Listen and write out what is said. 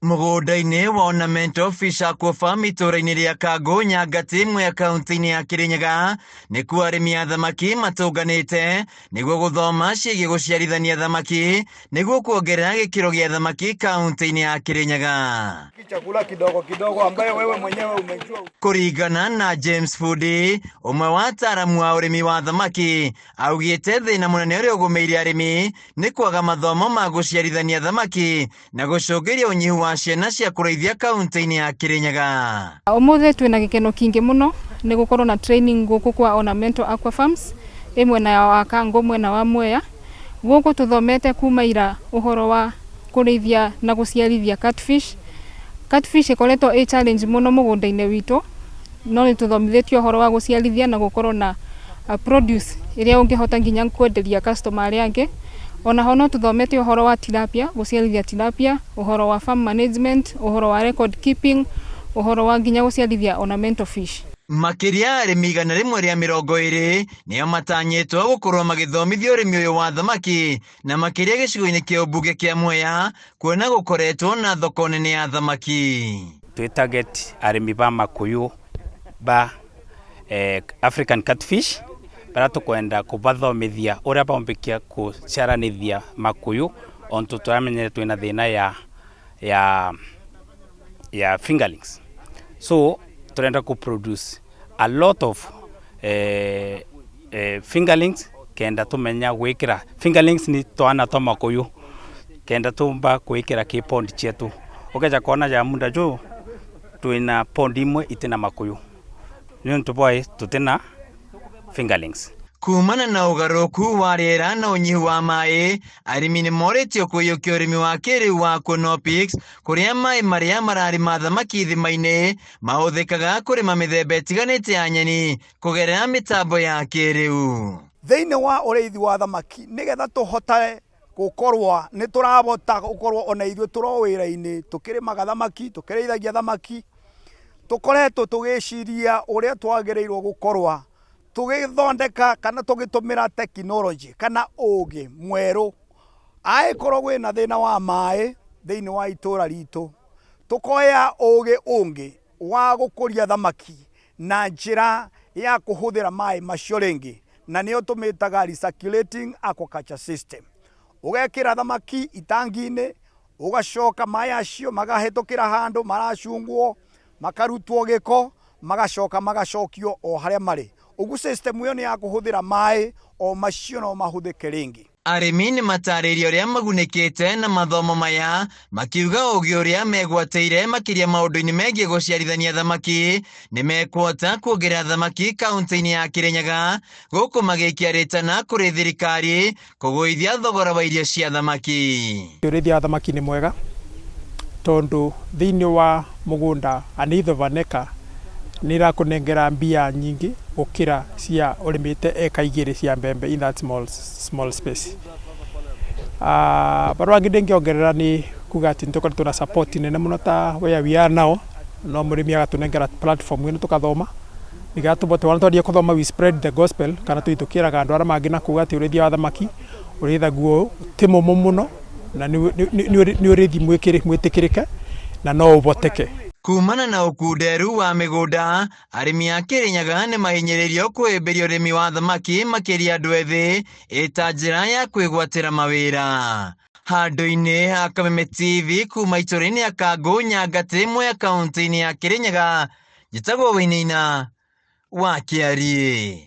Mũgũnda-inĩ wa Ornamental Fish Aqua Farm itũũra-inĩ rĩa Kangũ, Nyangatĩ, Mwea kaunti-inĩ ya Kĩrĩnyaga nĩkuo arĩmi a thamaki matũnganĩte nĩguo gũthoma ciĩgiĩ gũciarithania thamaki nĩguo kuongerera gĩkĩro gĩa thamaki kaunti-inĩ ya Kĩrĩnyaga. Chakula kidogo kidogo ambayo wewe mwenyewe umejua. Kũringana na James Fundi, ũmwe wa ataaramu a ũrĩmi wa thamaki, augĩte thĩna mũnene ũrĩa ũgũmĩire arĩmi nĩ kwaga mathomo ma gũciarithania thamaki na gũcũngĩria ũnyihu wa ciana cia kũrĩithia kaunti-inĩ ya Kĩrĩnyaga. Ũmũthĩ twĩna gĩkeno kĩingĩ mũno nĩ gũkorwo na training gũkũ kwa Ornamental Aqua Farms ĩ mwena wa Kangũ mwena wa Mwea. Gũkũ tũthomete kuma ira ũhoro wa kũrĩithia na gũciarithia catfish. Catfish ĩkoretwo ĩ challenge mũno mũgũnda-inĩ witũ, no nĩ tũthomithĩtio ũhoro wa gũciarithia na gũkorwo na produce ĩrĩa ũngĩhota nginya kwenderia customer arĩa angĩ. Ona ho no tũthomete ũhoro wa tilapia, gũciarithia tilapia, ũhoro wa farm management, ũhoro wa record keeping, ũhoro wa nginya gũciarithia ornamental fish. Makĩria arĩmi 120 nĩo matanyĩtwo gũkorwo magĩthomithio ũrĩmi ũyũ wa thamaki na makĩria gĩcigo-inĩ kĩa ũmbunge kĩa Mwea kuona gũkoretwo na thoko nene ya thamaki. Twĩ target arĩmi ba makuyu ba African catfish baria tukwenda kubathomithia uria baumbikia kuciaranithia makuyu ontu turamenyere twina thina ya fingerlings, so turenda ku produce a lot of fingerlings kenda tumenya gwikira fingerlings ni twana twa makuyu kenda tumba gwikira ki pond chetu. Ukeja kuona ja muda juu twina pond imwe itina makuyu ni untu bwai tutina fingerlings. Kumana na ũgarũrũku wa rĩera na ũnyihu wa maĩ, arĩmi nĩ morĩtio kũiyũkia ũrĩmi wa kĩrĩu wa aquaponics kũrĩa maĩ marĩa mararĩma thamaki ithima-inĩ mahũthĩkaga kũrĩma mĩthemba ĩtiganĩte ya nyeni kũgerera mĩtambo ya kĩrĩu. Thĩinĩ wa ũrĩithi wa thamaki, nĩgetha tũhote gũkorwo nĩ tũrabota gũkorwo ona ithuĩ tũro wĩra-inĩ tũkĩrĩmaga thamaki, tũkĩrĩithagia thamaki, tũkoretwo tũgĩciria ũrĩa twagĩrĩirwo gũkorwo tũgĩthondeka kana tũgĩtũmĩra tekinoronjĩ kana ũgĩ mwerũ. Angĩkorwo kwĩna thĩna wa maĩ thĩinĩ wa itũra ritũ, tũkoya ũgĩ ũngĩ wa gũkũria thamaki na njĩra ya kũhũthĩra maĩ macio rĩngĩ, na nĩyo tũmĩtaga recirculating aquaculture system. Ũgekĩra thamaki itangi-inĩ, ũgacoka maĩ acio magahĩtũkĩra handũ maracungwo, makarutwo gĩko, magacoka magacokio o harĩa marĩ. Ũguo system ĩyo nĩ ya kũhũthĩra maĩ o macio no mahũthĩke rĩngĩ. Arĩmi nĩ matarĩirie ũrĩa magunĩkĩte na mathomo maya, makiuga ũgĩ ũrĩa megwatĩire makĩria maũndũ-inĩ megiĩ gũciarithania thamaki nĩ mekũhota kuongerera thamaki kaunti-inĩ ya Kĩrĩnyaga, gũkũ magĩikia rĩtana kũrĩ thirikari kũgũithia thogora wa irio cia thamaki. Ũrĩithia wa thamaki nĩ mwega tondũ thĩinĩ wa mũgũnda an eighth of an acre nĩ ĩrakũnengera mbia nyingĩ gũkĩra cia ũrĩmĩte eka 2 cia mbembe in that small, small space. Barua angĩ ndĩngĩongerera nĩ kuga atĩ nĩ tũkoretwo na support nene mũno ta where we are now, no mũrĩmi agatũnengera platform ĩno tũkathoma nĩgetha tũbote ona twanjia kũthoma we spread the gospel kana tũhĩtũkĩraga andũ arĩa mangĩ na kuga atĩ ũrĩithia wa thamaki ũrĩithaguo ti mũmũ mũno na nĩ ũrĩithi mwĩtĩkĩrĩke na no ũboteke. Kumana na ũkunderu wa mĩgũnda, arĩmi a Kĩrĩnyaga nĩ mahinyĩrĩirio kũhĩmbĩria ũrĩmi wa thamaki makĩria andũ ethĩ ĩta njĩra ya kwĩgwatĩra mawĩra. Handũ-inĩ ha Kameme TV kuma itũũra-inĩ ya Kangũ, Nyangatĩ, Mwea kaunti-inĩ ya Kĩrĩnyaga, njĩtagwo Wainaina wa Kĩariĩ.